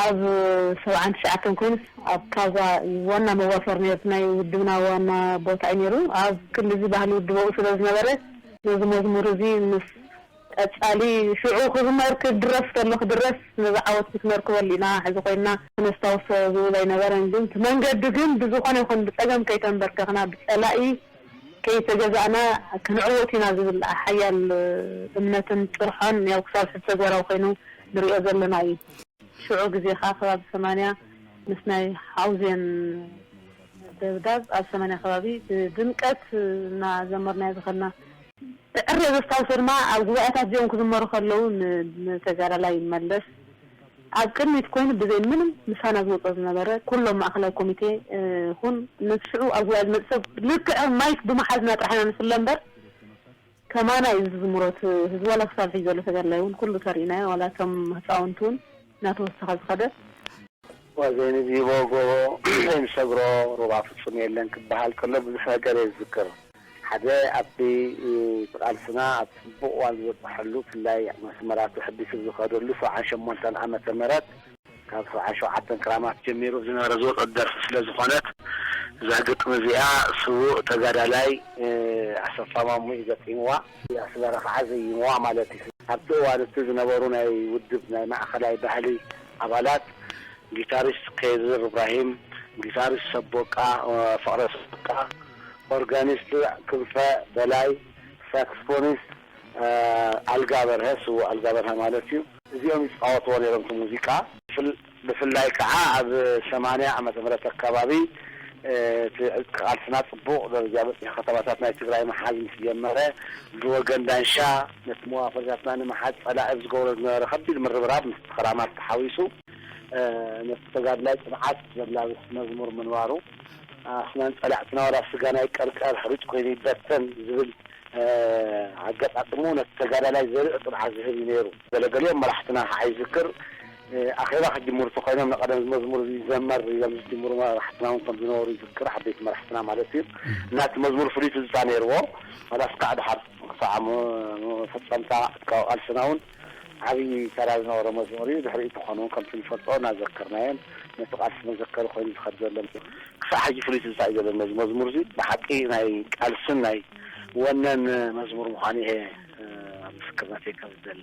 ኣብ ሰብዓን ትሽዓተን ኮይኑስ ኣብ ካዛ እዩ ዋና መዋፈር ነርት ናይ ውድብና ዋና ቦታ እዩ ነይሩ። ኣብ ክሊ እዚ ባህሊ ውድበኡ ስለ ዝነበረ ነዚ መዝሙር እዚ ምስ ቀጻሊ ሽዑ ክዝመር ክድረስ ከሎ ክድረስ ነዚ ዓወት ክትመርክበሉ ኢና ሕዚ ኮይና ክነስታውሶ ዝብል ኣይነበረን። ግን እቲ መንገዲ ግን ብዝኾነ ይኹን ብጸገም ከይተንበርከኽና ብጸላኢ ከይተገዛእና ክንዕወት ኢና ዝብል ሓያል እምነትን ጥርሖን ያው ክሳብ ሕዚ ተግባራዊ ኮይኑ ንሪኦ ዘለና እዩ። ሽዑ ግዜ ከዓ ከባቢ ሰማንያ ምስ ናይ ሓውዜን ደብዳብ ኣብ ሰማንያ ከባቢ ብድምቀት እናዘመርናዮ ዝኸድና። ብዕረ ዘስታውሰ ድማ ኣብ ጉባኤታት እዚኦም ክዝመሩ ከለዉ ን- ንተጋዳላይ መለስ ኣብ ቅድሚት ኮይኑ ብዘይ ምንም ምሳና ዝወፀ ዝነበረ ኩሎም ማእኸላይ ኮሚቴ እ፣ ኹን ነቲ ሽዑ ኣብ ጉባኤ ዝመፅእ ሰብ ልክዕ ማይክ ብምሓዝና ጥራሕ ኢና ንፍለ እምበር ከማና እዩ ዝዝምሮ እቲ ህዝቢ ዋላ ክሳብ ሕዚ ዘሎ ተጋዳላይ እውን ኩሉ ተሪእናዮ ዋላ እቶም ህፃውንቲ እውን እናተወሰኸ ዝኸደ። ወዘይንዚቦ ጎቦ ዘይንሰግሮ ሩባ ፍጹም የለን ክበሃል ከሎ ብዙሕ ነገር እየ ዝዝክር። ሓደ ኣብቲ ቃልስና ኣብ ጽቡቕ እዋን ዝበጽሐሉ ብፍላይ መስመራቱ ሕዲሱ ዝኸደሉ ሰብዓን ሸሞንተን ዓመተ ምህረት ካብ ሰብዓን ሸውዓተን ክራማት ጀሚሩ ዝነበረ ዝወጸት ደርፊ ስለ ዝኾነት እዛ ግጥሚ እዚኣ ስዉእ ተጋዳላይ ኣሰፋ ማሞ እዩ ገጢምዋ። ኣስመራ ከዓ ዘይምዋ ማለት እዩ። ኣብቲ እዋን እቲ ዝነበሩ ናይ ውድብ ናይ ማእኸላይ ባህሊ ኣባላት ጊታሪስት ከድር እብራሂም፣ ጊታሪስት ሰቦቃ ፍቕረ ሰቦቃ፣ ኦርጋኒስት ክንፈ በላይ፣ ሳክስፎኒስት ኣልጋ በርሀ፣ ስዉእ ኣልጋ በርሀ ማለት እዩ። እዚኦም ይፃወትዎ ነይሮም እቲ ሙዚቃ። ብፍላይ ከዓ ኣብ ሰማንያ ዓመተ ምህረት ኣካባቢ እቲ ዕጥቂ ቃልስና ፅቡቕ ደረጃ በፂሑ ከተማታት ናይ ትግራይ ምሓዝ ምስ ጀመረ ብወገን ዳንሻ ነቲ መዋፈሪታትና ንምሓዝ ፀላኢ ኣብ ዝገብሮ ዝነበረ ከቢድ ምርብራብ ምስ ክራማት ተሓዊሱ ነቲ ተጋድላይ ፅንዓት ዘላብስ መዝሙር ምንባሩ ኣስናን ፀላእትና ዋላ ስጋና ይቀርቀር ሕሩጭ ኮይኑ ይበተን ዝብል ኣጋጣጥሙ ነቲ ተጋዳላይ ዘርኢ ፅንዓት ዝህብ እዩ ነይሩ። ገለገሊኦም መራሕትና ከዓ ይዝክር ኣኼባ ክጅምሩ ተኮይኖም ንቀደም መዝሙር እዚ ይዘመር ኢሎም ዝጅምሩ መራሕትና እውን ከም ዝነበሩ ይዝክር። ዓበይቲ መራሕትና ማለት እዩ። እናቲ መዝሙር ፍሉይ ትዝታ ነይርዎ። ዋላ እስካዕ ድሓር ክሳዕ መፈፀምታ ካብ ቃልስና እውን ዓብዪ ተራ ዝነበሮ መዝሙር እዩ። ድሕሪኡ ተኾኑ እውን ከምቲ ንፈልጦ እናዘከርናዮን ነቲ ቃልሲ መዘከሪ ኮይኑ ዝኸድ ዘሎ ክሳዕ ሕጂ ፍሉይ ትዝታ እዩ ዘለኒ ነዚ መዝሙር እዚ። ብሓቂ ናይ ቃልስን ናይ ወነን መዝሙር ምዃኑ እየ ምስክርነተይ ከብዘል።